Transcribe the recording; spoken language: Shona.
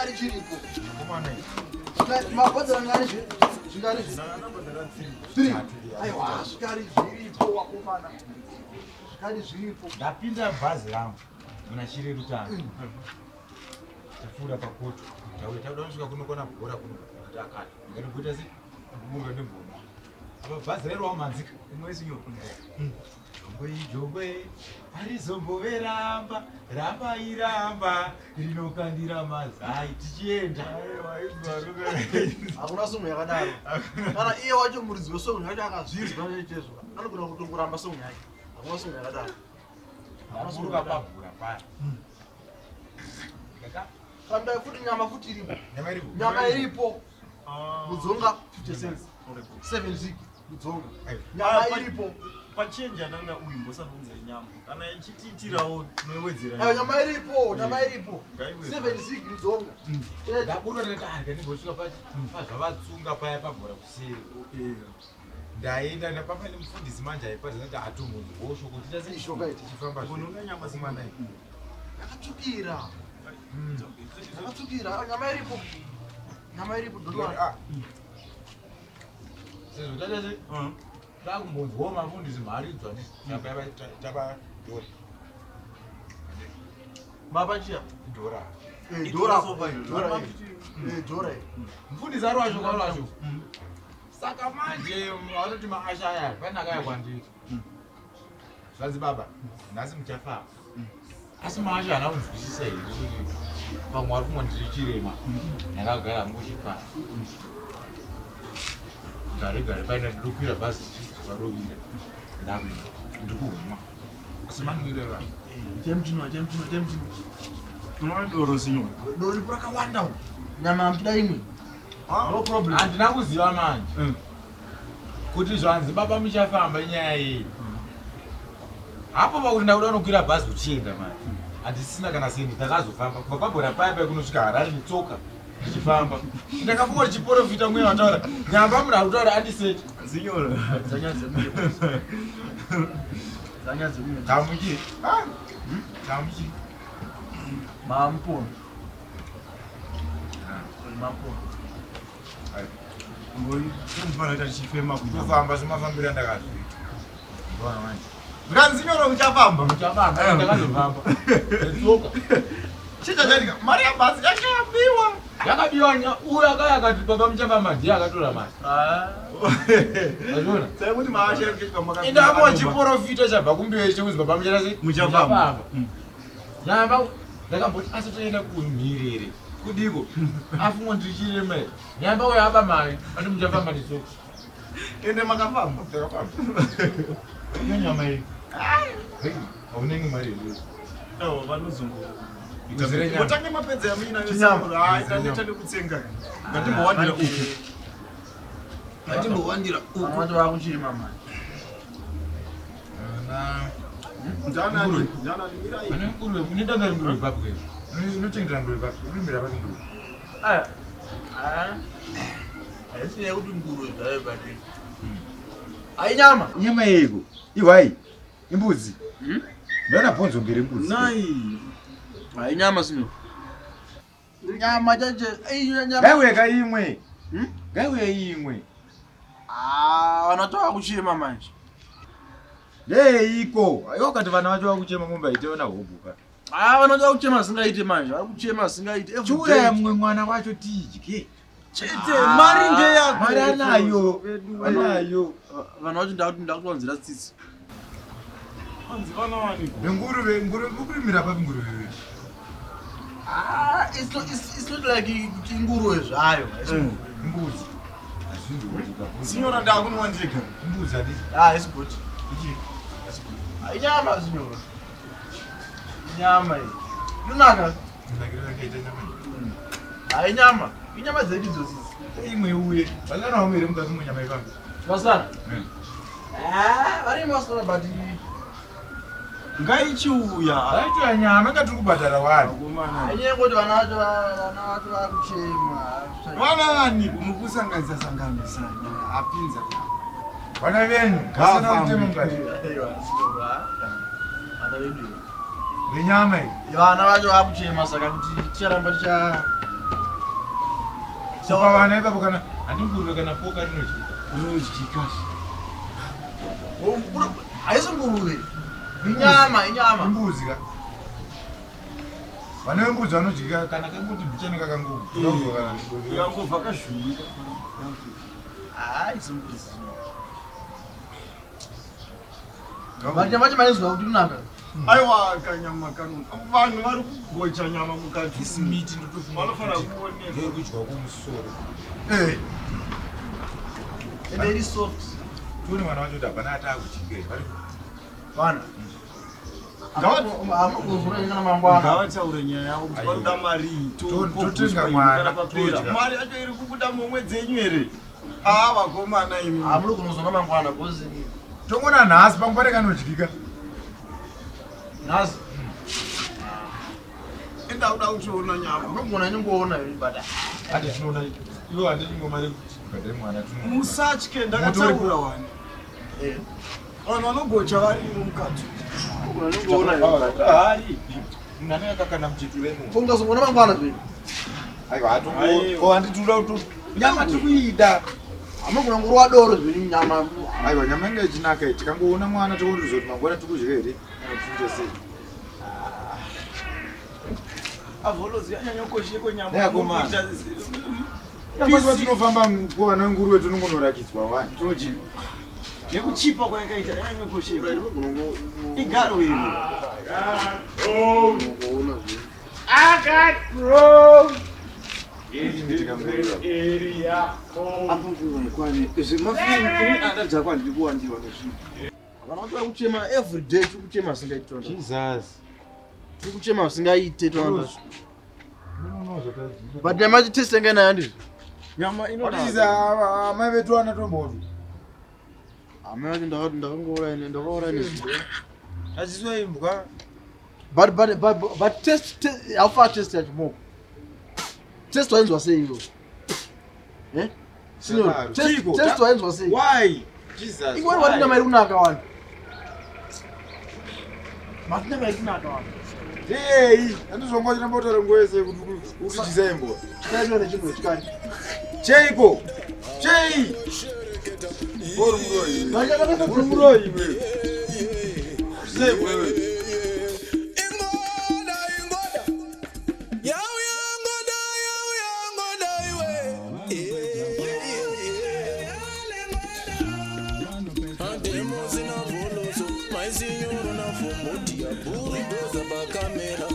Chikari chiripo. Mabhodhoro ngani zvingani zvi? Aiwa, zvikari zviripo wakomana. Zvikari zviripo. Ndapinda bhazi rangu muna Chirerutano. Tapfuura pakoto. Tauya tauda kusvika kunokona bhora kuno. Takati. Ndinokuita sei? Ndimurwe ndimbonwa. Apa bhazi rairova manzika. Imwe sinyo. Jongwe jongwe harizombove ramba ramba iramba rinokandira mazai tichienda. Hakuna song yakadaro. Kana iye wacho muridzi wesong yacho akazvinzwa chezvo anogona kutongoramba song yake. Hakuna song yakadaro. Hakuna song Ndaburuka yakadaro. pabhura paya. Ndikati, Fambai futi nyama futi iripo. Nyama iripo. Nyama iripo. Mudzonga 50 cents. 7 zig mudzonga. Nyama Ah, iripo. Pachenji ananga uyu mbosabvunza nyama. Kana ichitiitirawo tinowedzera. Ayo nyama iripo, nyama iripo. Ngaiwedzere. 7 zig mudzonga. Chete. Ndaburuka ndikati ah ndanimbosvika pazvavatsunga paya pabhora kuseri. Ndaenda ndapamba nemufundisi manje aiparidza ndati hatombonzwawo shoko tichase Ishoka iti. tichifamba zve. Unonga nyama Kumana iyi. Yakatsvukira. Yakatsvukira. Nyama iripo. Nyama iripo Ndikati, dodwa. ah. Sezvo tatase takumbonzwawo mafundisi mharidzo ane tapa dhora. Mapachia. Dhora. Eh, dora. Dora. Eh, dora. Mufundisi ari wacho kwari wacho. Saka manje vanoti maasha aya pane akaya kwandiri. Zvanzi baba, nhasi muchafamba. Asi maasha haana kunzwisisa here kuti pamwe vari kumwa ndiri chirema. Ndakagara hangu chipasi. Gare gare paina ndinokwira bhazi varovira. Ndakuenda. Ndiri kuhumwa. Asi manwire vanhu. Chemchino, chemchino, chemchino. Unoona doro sinyo. Doro ripo rakawanda umu. Nyama hamutida imwe. No problem. Handina kuziva manje. Kuti zvanzi baba muchafamba inyaya yei. Hapo pakuti ndakuda kunokwira bhazi uchienda manje. Handisina kana sendi ndakazofamba kubva pabhora paya paya kunosvika Harare netsoka ndichifamba. Ndakafunga kuti chiporofita mweya wataura. Nyamba munhu ari kutaura andisechi. Sinyoro. Dzanya dzemune. Dzanya dzemune. Tamuchi. Ah. Tamuchi. Mampono. Mampono. Mbona kuita tichifema kunyama. Kufamba semafambiro andakazviita. Ndona manje. Zvikanzi sinyoro uchafamba. Muchafamba ndakazofamba. Netsoka. Chicha chatika mari yabhazi yakabiwa. Yakabiwa uyo akaya akati baba muchafamba ndiye akatora mari. Ah. Azviona? Sai kuti maasha yekucheka maka. Indapo chiporofita chabva kumberi chekuzi baba muchata Muchafamba. Nyamba ndakamboti asi toenda kumhiriri. Kudiko? Afungwa ndiri chirema. Nyamba uyo aba mari, ati muchafamba netsoka. Ende makafamba. Ndakafamba. Iyo nyama iyi. Hey, haunengi mari here? Ewo vanozongo. Uzire nyama. Utange mapedza yamuinayo Chinyama. sinyoro. Hayi taneta nekutsenga. Ngatimbowandira uku. Ngatimbowandira uku. Vamwe vakuchema manje. Na Njanani, njanani mirai. ane nguruve, mune danga renguruve papi ke? Unochengetera nguruve papi? Urimira papi nguruve? Ah. Ah. Haisi yekuti nguruve zvayo but. Ai nyama. Nyama yeiko? Ihwai. Imbudzi. Ndaona bhonzo mberi mbudzi. Nai. Ai nyama sino. Nyama chache. Ai nyama. Ngaiuye ka imwe. Hmm? Ngaiuye imwe. Ah, vanatoa kuchema manje. Ndeiko? Iwe ukati vana vacho vakuchema mumba iteona hobuka. Ah, vanoda kuchema zvingaite manje. Vari kuchema zvingaite. Every Chiuraya day. mumwe mwana wacho tidye. Chete mari ndeyako. Mari anayo. Anayo. Vanhu vacho ndakuti ndakutowanzira tsitsi. Hanzi vana vaniko. Nguruve, nguruve, kurimira papi nguruve? Ah, it's not like kuti inguruve zvayo. Haisi nguruve. Mbudzi. Hazvindorika. Sinyora ndakunwa ndega. Mbudzi handiti. Ah, haisi goti. Ichi. Ah, Inyama sinyoro. Inyama iyi. Inonaka. Ndakira ndakaita nyama iyi. Ah, inyama. Inyama dzedu idzodzi. Imwe uye. Vasana vamwe here mukati munyama ifambi. Vasana. Ah, varimo vasana but Ngaichiuya. Vaitwa nyama inga tiri kubhadhara wani. Vakomana. Inyaya yekuti vana vacho vana vacho vakuchema. Vana vaniko mukusanganisa sanganisa. Apinza. Vana venyu vasana kutema mukati. Aiwa, sinyoro, ah. Vana vedu. Venyama iyi. Vana vacho vakuchema saka kuti ticharamba ticha Kupa vana ipapo kana handinguruve kana poka rinodyika. Rinodyika. Haisi nguruve. Inyama, inyama. Imbuzi ka. Vana vembudzi vanodyika kana kangoti mbichana kakango. Ikangobva kazhuwika. Haisi mbuzi. Manje manje mainzwa kuti kunaka. Aiwa kanyama kano. Vanhu vari kugocha nyama mukati. This meat ndotofunga Vanofanira kuti kuonekwa. ndeyekudya kumusoro. Eh. Ende iri soft. Tione vana vacho kuti hapana ati akudyika here. Vari Vana. Hamukuzura kana mangwana. Ngavataure nyaya yavo kuti vanoda mari Totenga mwana, papera. todya. Mari yacho iri kubuda momwe dzenyu here? Ah vakomana imi. Hamuri kunozona mangwana because Tongona nhasi pamwe pane kanodyika. nhasi Enda kuda kutoona nyama. unogona inongoona but Handi tinoona ivo handiti ngoma rekuti bhadhare mwana tinoona. Musatye ndakataura wani. eh Vanhu vanogocha varimo mukati. unogona inongoona Hari. Munhu anenge akakanda muchetura imomo. ungazoona mangwana zve. Aiwa hatongo. Aiwa. Ko handiti uda kuti nyama tiri kuida. Hamugona ngorwa doro zvenyu nyama. Aiwa nyama inge ichinaka iyi. Tikangoona mwana toondoziva kuti mangwana tiri kudya here kana kuti tiri kuita sei. Avholozi yanyanyokosheko nyama. Neakomana. Nyangwe tinofamba kuvana venguruve tinongonorakidzwa wani. Toji. Nekuchipa kwayakaita yanyanyokosheko. Igaro iri. Ungoona zve. Zvemafilmu andadzakwa ndiri kuwandirwa nezvinhu. Vana vacho vari kuchema every day tiri kuchema zvisingaite tonda. Jesus. Tiri kuchema zvisingaite tonda. But nyama yacho taste yanga inayo handizvo. Nyama What is amai vedu vana tombodu? Amai vacho ndakati ndakangouraya ndakauraya nezvinhu. Achiswa imbwa. But taste how far taste yacho moko? Taste wainzwa sei iwe? Eh? Sino, Zvakaro. taste Chiko, taste wainzwa sei? Why? Jesus. Iwe wati nyama iri kunaka wani. Mati nyama iri kunaka wani. Hey, andizvonga chiramba kutaura nguva yese kuti utidyisa imbwa. Chikaitwa nechimwe chikari. Cheiko? Chei? Uri muroyi. Uri muroyi iwe. Sei iwe. Ingoda, ingoda. Yauya ngoda, yauya ngoda iwe. Andemo zina voloso, maisinyoro na fomoti ya bulldozer bakamera.